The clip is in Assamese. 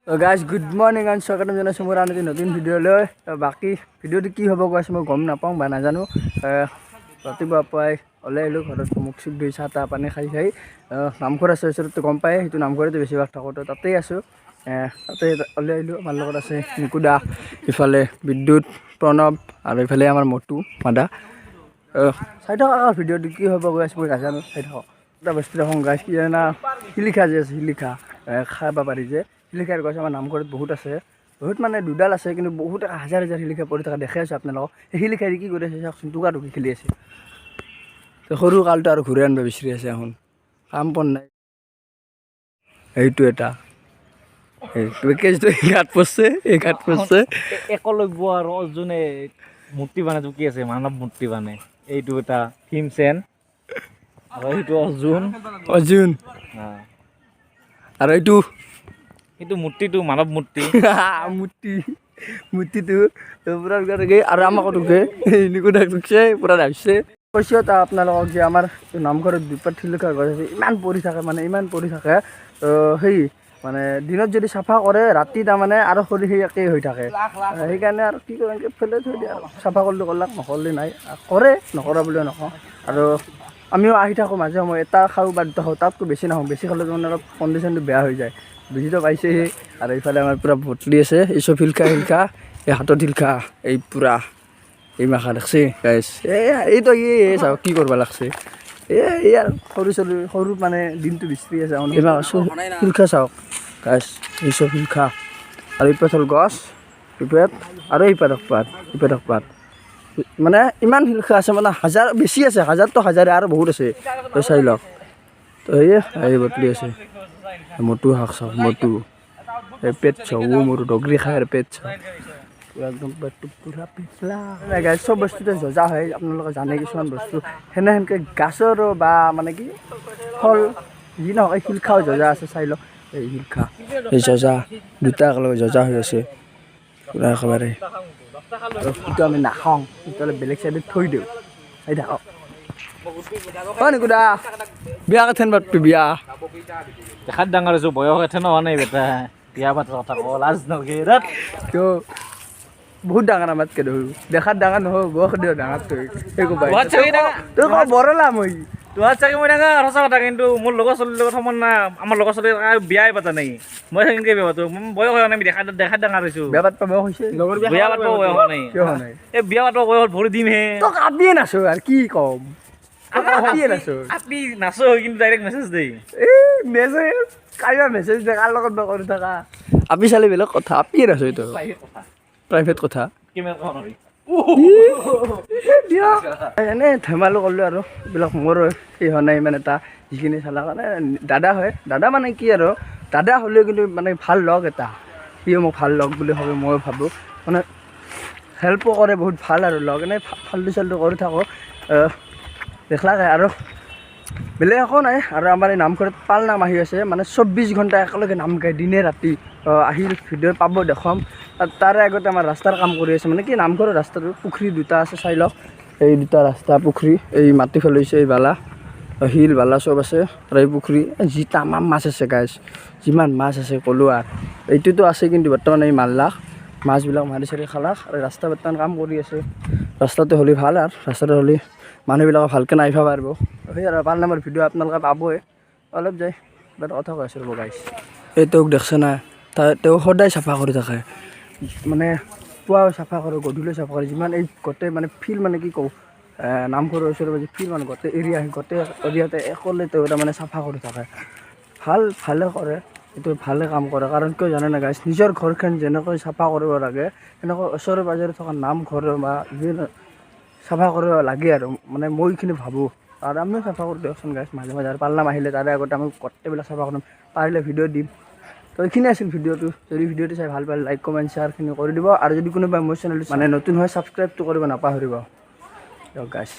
গাইজ, গুড মৰ্ণিং এণ্ড স্বাগতম জনাইছোঁ মোৰ আন এটি নতুন ভিডিঅ'লৈ। তো বাকী ভিডিঅ'টো কি হ'ব গৈ আছে মই গম নাপাওঁ বা নাজানো। ৰাতিপুৱা পুৱাই ওলাই আহিলোঁ ঘৰত, মুখ চুখ ধুই চাহ তাহ পানী খাই খাই নামঘৰ আছে ওচৰততো গম পায়, সেইটো নামঘৰতে বেছিভাগ থাকোঁ, তো তাতেই আছোঁ। তাতে ওলাই আহিলোঁ। আমাৰ লগত আছে নিকুদা, ইফালে বিদ্যুৎ, প্ৰণৱ আৰু ইফালে আমাৰ মটু মাদা। চাই থাকক আৰু ভিডিঅ'টো কি হ'ব গৈ আছে মই নাজানো, চাই থাকক। এটা বস্তু দেখোন গাইজ, কি জানা, শিলিখা যে আছে, শিলিখা খাব পাৰি যে, শিলিখাৰ গছ আমাৰ নামঘৰত বহুত আছে। বহুত মানে দুডাল আছে, কিন্তু বহুত হাজাৰ হাজাৰ শিলিখা পৰি থকা দেখি আছোঁ আপোনালোকক। সেই শিলিখাই কি কৰি আছে চাওকচোন, টুকা টুকি খেলি আছে। তো সৰু কালটো আৰু ঘূৰাই আনিব বিচাৰি আছে এখন, কাম বন নাই। এইটো এটা এই কেজটো এই গাত পৰছে, এই গাত পৰছে। একলব্য আৰু অৰ্জুনে মূৰ্তি বনাই কি আছে, মানৱ মূৰ্তি বানাই। এইটো এটা ভীমসেন আৰু এইটো অৰ্জুন। অৰ্জুন। আৰু এইটো? সেইটো মূৰ্তিটো মানৱ মূৰ্তি। মূৰ্তি, মূৰ্তিটো পুৰা আৰু আমাকো ঢুকে, নিকুদাক ঢুকছে, পুৰা ঢাকছে। কৈছোঁ এটা আপোনালোকক যে আমাৰ নামঘৰত দুপাত শিলিখা গছ আছে, ইমান পৰি থাকে, মানে ইমান পৰি থাকে। তো সেই মানে দিনত যদি চাফা কৰে, ৰাতি তাৰমানে আৰু সৰি সেই একেই হৈ থাকে। সেইকাৰণে আৰু কি কৰে, এনেকৈ পেলাই থৈ দিয়ে। আৰু চাফা কৰিলে কৰলাক, নকৰিলে নাই। কৰে, নকৰা বুলিও নকওঁ। আৰু আমিও আহি থাকোঁ মাজে সময়ে, এটা খাওঁ বা দুটা খাওঁ, তাতকৈ বেছি নাখাওঁ। বেছি খালে মানে অলপ কণ্ডিশ্যনটো বেয়া হৈ যায়, বুজিতো পাইছেহি। আৰু এইফালে আমাৰ পূৰা বটলি আছে, এই চব শিলখা, শিলখা, এই হাতত শিলখা, এই পূৰা এই মাখা দেখছে গাইছ। এই এইটো এই চাওক কি কৰিব লাগছে। এই এই আৰু সৰু চলি সৰু মানে দিনটো বিচাৰি আছে। এই শিলখা চাওক গাইছ, এই চব শিলখা। আৰু ইপাত হ'ল গছ ইপাত, আৰু ইপাত পাত, ইপাত পাত, মানে ইমান শিলখা আছে, মানে হাজাৰ বেছি আছে, হাজাৰটো হাজাৰে আৰু বহুত আছে। তো চাই লওক। তো সেয়ে এই বটলি আছে। মটু শাক চাওক, মটু এই পেট চাওক, মোৰ ডগৰি খাই আৰু পেট চাওক, পুৰা একদম পেটটো পুৰা পেটলা। গাইজ, চব বস্তুতে যজা হয়, আপোনালোকে জানে কিছুমান বস্তু সেনেকৈ গাছৰো বা মানে কি ফল যি নহওক, এই শিলখাও যজা আছে, চাই লওক। এই শিলখা, এই যজা দুটা একেলগে যজা হৈ আছে পুৰা একেবাৰে। আৰু সেইটো আমি নাখাওঁ, সেইটো অলপ বেলেগ চাইডত থৈ দিওঁ। চাই থাকক। অ নিকুদা, বিয়া কেথেন পাতবি বিয়া? দেখাত ডাঙৰ হৈছো, বয়স এথেনো হোৱা নাই বেটা। বিয়া পাতাৰ কথা কওঁ লাজ নালাগে ৰেত। কিয়, বহুত ডাঙৰ আমাতকে দেখোন। দেখাত ডাঙৰ নহয়, বয়স দিয় ডাঙৰ তই, সেই ক'বা। বয়স চাগে ডাঙৰ। তই ক বৰলা মই। তোমাৰ চাগে মই ডাঙৰ, সঁচা কথা। কিন্তু মোৰ লগৰ ছোৱালীৰ লগত সমান না, আমাৰ লগৰ ছোৱালীৰ বিয়াই পাতা নাই। মই সেনেকে বিয়া পাতো? মোৰ বয়স হোৱা নাই, দেখাত ডাঙৰ হৈছো। বিয়া পাতবা বয়স হৈছে। বিয়া পাতিব বয়স হোৱা নাই। কিয় হোৱা নাই? এই বিয়া পাতিব বয়সত ভৰি দিমহে। তই কাপিয়ে নাছো আৰু কি ক'ম, কাপিয়ে নাছো। আপি নাচো, কিন্তু ডাইৰেক্ট মেছেজ দেই। এই মেছেজ কাইবা মেছেজ দে, কাৰ লগত বা কৰি থাকা। আপি চালে বেলেগ কথা, আপিয়ে নাছো, এইটো প্ৰাইভেট কথা। কেমেৰা কওঁ নোৱাৰি। দিয়া, এনেই ধেমালি কৰিলোঁ আৰু এইবিলাক মোৰ সেই হোৱা নাই ইমান এটা। যিখিনি চালা মানে দাদা হয়, দাদা মানে কি আৰু, দাদা হ'লেও কিন্তু মানে ভাল লগ এটা। সিও মোক ভাল লগ বুলি ভাবে, ময়ো ভাবোঁ। মানে হেল্পো কৰে, বহুত ভাল আৰু লগ। এনেই ফাল্টু চাল্টু কৰি থাকোঁ দেখলাকে, আৰু বেলেগ একো নাই। আৰু আমাৰ এই নামঘৰত পাল নাম আহি আছে, মানে 24 ঘণ্টা একেলগে নাম গায় দিনে ৰাতি। আহি ভিডিঅ' পাব, দেখুৱাম। আৰু তাৰে আগতে আমাৰ ৰাস্তাৰ কাম কৰি আছে, মানে কি নামঘৰৰ ৰাস্তাটো পুখুৰী দুটা আছে, চাই লওক। এই দুটা ৰাস্তা পুখুৰী, এই মাটি পেলাইছে, এই বালা শিল বালা চব আছে। আৰু এই পুখুৰী যি তামাম মাছ আছে গাইজ, যিমান মাছ আছে ক'লোঁ। আৰু এইটোতো আছে, কিন্তু বৰ্তমান এই মাৰলাক মাছবিলাক, মাৰি চাৰি খালাক। আৰু ৰাস্তা বৰ্তমান কাম কৰি আছে। ৰাস্তাটো হ'লে ভাল, আৰু ৰাস্তাটো হ'লে মানুহবিলাকে ভালকৈ নাহিব পাৰিব। সেই আৰু পাল নামৰ ভিডিঅ' আপোনালোকে পাবই। অলপ যায় কিবা এটা কথা কৈ আছোঁ, ৰ'ব গাইজ। এই তেওঁক দেখছে না, তেওঁ সদায় চাফা কৰি থাকে, মানে পুৱাও চাফা কৰে, গধূলিও চাফা কৰে। যিমান এই গোটেই মানে ফিল্ড, মানে কি কওঁ, নামঘৰৰ ওচৰে পাজৰে ফিল্ড, মানে গোটেই এৰিয়া, গোটেই এৰিয়াতে অকলে তেওঁ তাৰমানে চাফা কৰি থাকে। ভাল, ভালে কৰে, এইটো ভালে কাম কৰে। কাৰণ কিয় জানে না গাইজ, নিজৰ ঘৰখন যেনেকৈ চাফা কৰিব লাগে, সেনেকৈ ওচৰে পাজৰে থকা নামঘৰ বা বিভিন্ন চাফা কৰিব লাগে। আৰু মানে মই এইখিনি ভাবোঁ আৰু আমিও চাফা কৰোঁ দিয়কচোন গাইজ মাজে মাজে। আৰু পালনাম আহিলে তাৰে আগতে আমি গোটেইবিলাক চাফা কৰিম, পাৰিলে ভিডিঅ' দিম। তো এইখিনি আছিল ভিডিঅ'টো। যদি ভিডিঅ'টো চাই ভাল পালে লাইক, কমেণ্ট, শ্বেয়াৰখিনি কৰি দিব। আৰু যদি কোনোবাই মোৰ চেনেলটো মানে নতুন হয়, ছাবস্ক্ৰাইবটো কৰিব নাপাহৰিব। দিয়ক গাইজ।